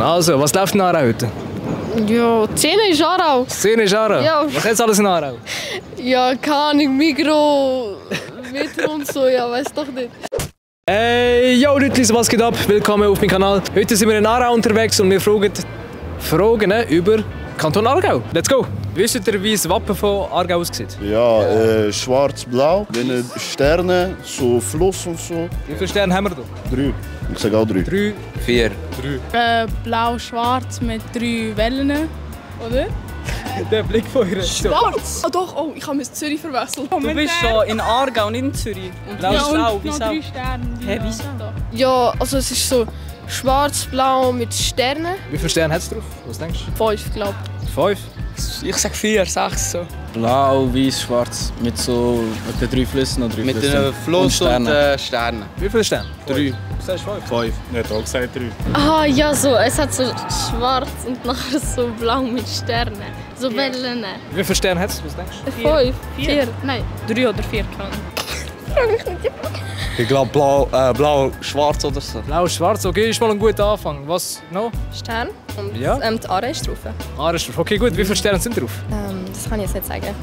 Also, was läuft in Aarau heute? Ja, die Szene ist Aarau. Die Szene ist Aarau? Ja. Was hat alles in Aarau? Ja, keine Ahnung, Migros, Metro und so, ja, weiß doch nicht. Hey, yo Leute, was geht ab? Willkommen auf meinem Kanal. Heute sind wir in Aarau unterwegs und wir fragen über Kanton Aargau. Let's go! Wisst ihr, wie das Wappen von Aargau aussieht? Ja, schwarz-blau, dann Sterne, so Fluss und so. Wie viele Sterne haben wir da? 3. Ich sage auch 3. 3, 4. 3. Blau-schwarz mit 3 Wellen, oder? Der Blick von ihr. Schwarz? Oh doch, oh, ich habe mit Zürich verwechselt. Du bist schon in Aargau, nicht in Zürich. Und blau ist blau, und noch 3 Sterne. Hä, wieso? Ja, also es ist so schwarz-blau mit Sternen. Wie viele Sterne hat es drauf? Was denkst du? 5, glaube 5? Ich sag 4, 6 so. Blau, weiß, schwarz. Mit so etwa 3 Flüssen oder 3 Mit Flüssen. einem Fluss und Sternen. Wie viele Sterne? 3. Du sagst 5? 5. Nicht auch gesagt 3. Ah ja, so. Es hat so schwarz und nachher so blau mit Sternen. So Wellen. Wie viele Sterne hat es? Was denkst du? 5, 4, nein. 3 oder 4 kann. Ich glaube blau, schwarz oder so. Blau, schwarz, okay, ist mal ein guter Anfang. Was noch? Stern und Ja. die Aare ist drauf. Ah, ist drauf. Okay, gut. Wie viele Sterne sind drauf? Das kann ich jetzt nicht sagen.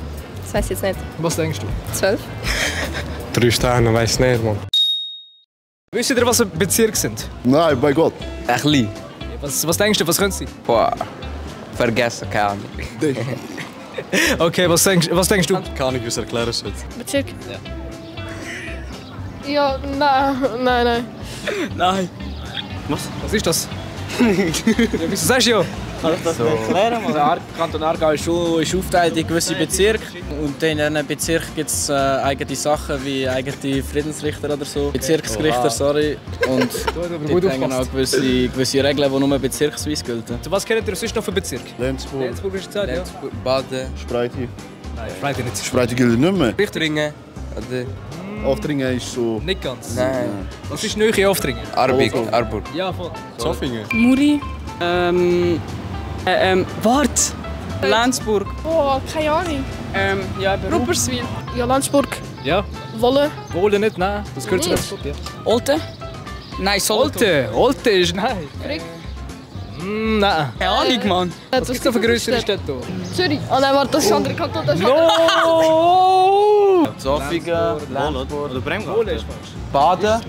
Das weiß ich jetzt nicht. Was denkst du? 12. 3 Sterne, weiß nicht, Mann. Wisst ihr, was Bezirke sind? Nein, bei Gott. Ein bisschen. Was denkst du, was können sie? Boah. Vergessen, keine Ahnung. Okay, was denkst du? Kann ich uns erklären sollte. Bezirk? Ja, nein. Nein. Was ist das? Ja, wieso sagst du ja? Kann ich das erklären? Der Kanton Aargau ist aufgeteilt in gewisse Bezirke. Und in diesen Bezirken gibt es eigene Sachen wie eigene Friedensrichter oder so. Bezirksrichter, sorry. Und die haben auch gewisse Regeln, die nur bezirksweise gelten. Was kennt ihr sonst noch für Bezirk? Lenzburg, Lenzburg ist Zeit, ja? Baden. Spreiti. Nein, Freitag nicht. Spreiti gilt nicht mehr. Richtringen. Oder? Oftringen ist so... Nicht ganz. Nein. Was ist Nähe Oftringen? Arburg. Ja, voll. Zofingen. Muri. Wart. Lenzburg. Oh, keine Ahnung. Ja, eben. Rupperswil. Ja, Landsburg, Ja. Wolle. Wohlen nicht, nein. Das gehört zu Nicht. Landsburg, ja. Olten? Nein, Solothurn. Olten ist nein. Frick. Nein. Keine Ahnung, Mann. Was gibt es noch für größere Städte hier? Zürich. Ah nein, warte, das ist andere Kanton. Das ist No! Zofingen, Lenzburg, Oder Bremgarten. Wohlen ist falsch. Baden,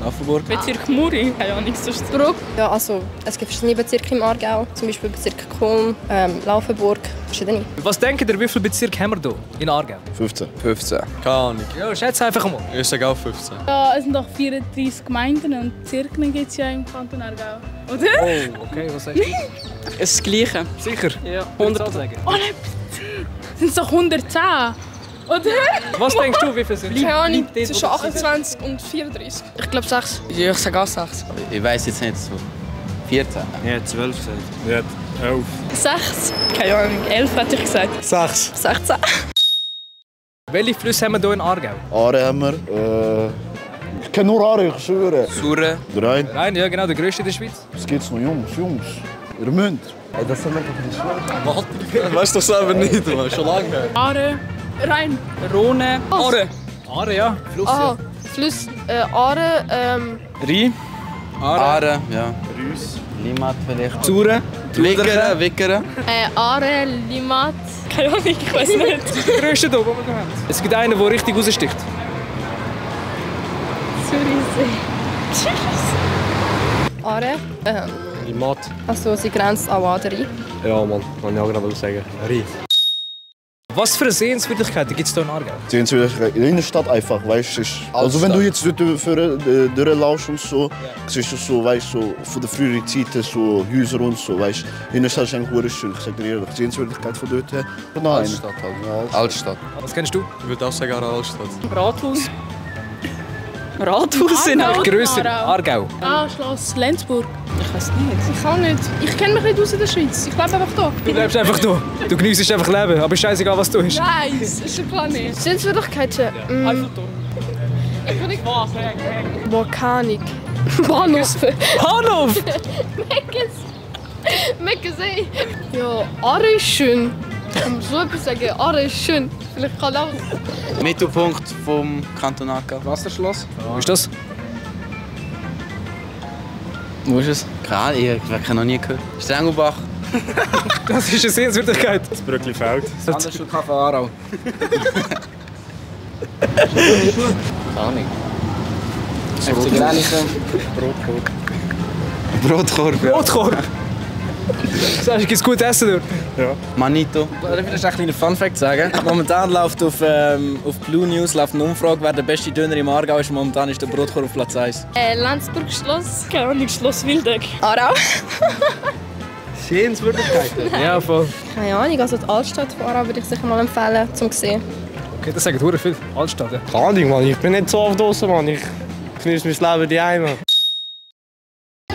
Offenburg. Bezirk Muri. Keine Ahnung, sonst. Bruck. Ja, also es gibt verschiedene Bezirke im Aargau. Zum Beispiel Bezirk Kulm, Laufenburg, verschiedene. Was denkt ihr, wie viele Bezirke haben wir hier in Aargau? 15. 15. Keine Ahnung. Ja, schätze einfach mal. Ich sage auch 15. Ja, es sind doch 34 Gemeinden und Bezirke gibt es ja im Kanton Aargau. Oder? Oh, okay, was sagst du? Es ist das Gleiche. Sicher? Ja. 100 sagen. Oh nein, sind es doch 110? Oder? Was denkst du, wie viele sind? Keine Ahnung, zwischen 28 und 34. Ich glaube 6. Ja, ich sag auch 6. Ich weiß jetzt nicht so. 14. Ja, 12 gesagt. Ja, 11. 6? Keine Ahnung, 11 hätte ich gesagt. 6. 16. Welche Flüsse haben wir hier in Aargau? Aare haben wir. Ich kenne nur Aare, ich schwöre. Sure. Der Rhein. Nein, ja genau, der grösste in der Schweiz. Was geht's noch, Jungs? Ihr münd. Weißt du das selber nicht, Mann? Schon lange her. Aare, Rhein. Rhone. Aare. Aare, ja. Fluss, Aha, Fluss, Aare, Rhein. Aare, ja. Limat vielleicht. Zure. Wickeren. Aare, Limat. Keine Ahnung, ich weiß nicht. Das ist der grösste hier, den wir hier haben. Es gibt einen, der richtig raussticht. Zürichsee. Aare. Limat. Also sie grenzt an Aderi. Ja, Mann. Kann ich auch gerade sagen. Rie. Was für Sehenswürdigkeiten gibt es hier in Aargau? Sehenswürdigkeit in der Innenstadt einfach, weißt du. Also wenn du jetzt durchlaufst und so, siehst du so, weißt du, so, von der früheren Zeiten so Häuser und so, weißt du. Die Innenstadt ist eigentlich sehr schön, ich sag dir ehrlich. Die Sehenswürdigkeit von dort her. Nein. Altstadt halt. Ja, Altstadt. Was kennst du? Ich würde auch sagen, Altstadt. Rathaus. Rathaus in Aargau. Grösser, Aargau. Ah, Schloss Lenzburg. Ich weiß nicht. Ich kann nicht. Ich kenne mich nicht aus in der Schweiz. Ich lebe einfach hier. Du bleibst einfach hier. Du genießt einfach Leben, aber scheißegal, was du hast. Nein, das ist schon klar nicht. Sehenswürdigkeiten. Ich kann nicht Vulkanik. Bahnhof. Bahnhof! Meckesee. Ja, Aare ist schön. Ich kann so etwas sagen. Aare ist schön. Vielleicht kann auch. Mittelpunkt vom Kanton Aargau. Wasserschloss. Wo ist das? Wo ist es? Keine Ahnung, ich habe noch nie gehört. Strengelbach. Das ist eine Sehenswürdigkeit. Das Brücklifeld. Das andere Schulkaffee Aarau. Keine Ahnung. FC Gränichen. Brotkorb. Brotkorb. Sagst du, gibt es gut Essen dort? Ja. Manito. Darf ich vielleicht ein kleiner Funfact sagen? Momentan läuft auf Blue News läuft eine Umfrage, wer der beste Döner im Aargau ist. Momentan ist der Brotkorb auf Platz 1. Landsburg Schloss. Keine Ahnung, Schloss Wildeck. Aarau? Sehenswürdigkeiten? Ja, voll. Keine Ahnung, also die Altstadt von Aarau würde ich sicher mal empfehlen, zum sehen. Okay, das sagen viel. Altstadt, ja. Keine Ahnung, Mann. Ich bin nicht so oft draußen, Mann. Ich genieße mein Leben daheim.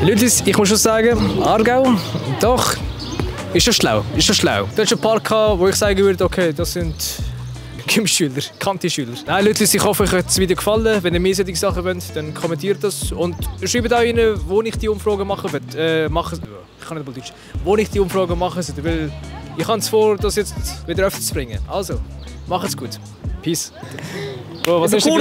Leute, ich muss schon sagen, Aargau, doch, ist das schlau. Ist das schlau. Du hast ein paar gehabt, wo ich sagen würde, okay, das sind Gymschüler, Kanti-Schüler. Nein, Leute, ich hoffe, euch hat das Video gefallen. Wenn ihr mehr solche Sachen wollt, dann kommentiert das und schreibt auch rein, wo ich die Umfragen machen will. Ich kann nicht mal Deutsch. Wo ich die Umfragen machen soll, weil ich habe es vor, das jetzt wieder öfter zu bringen. Also, macht's gut. Peace. Bro, was hast du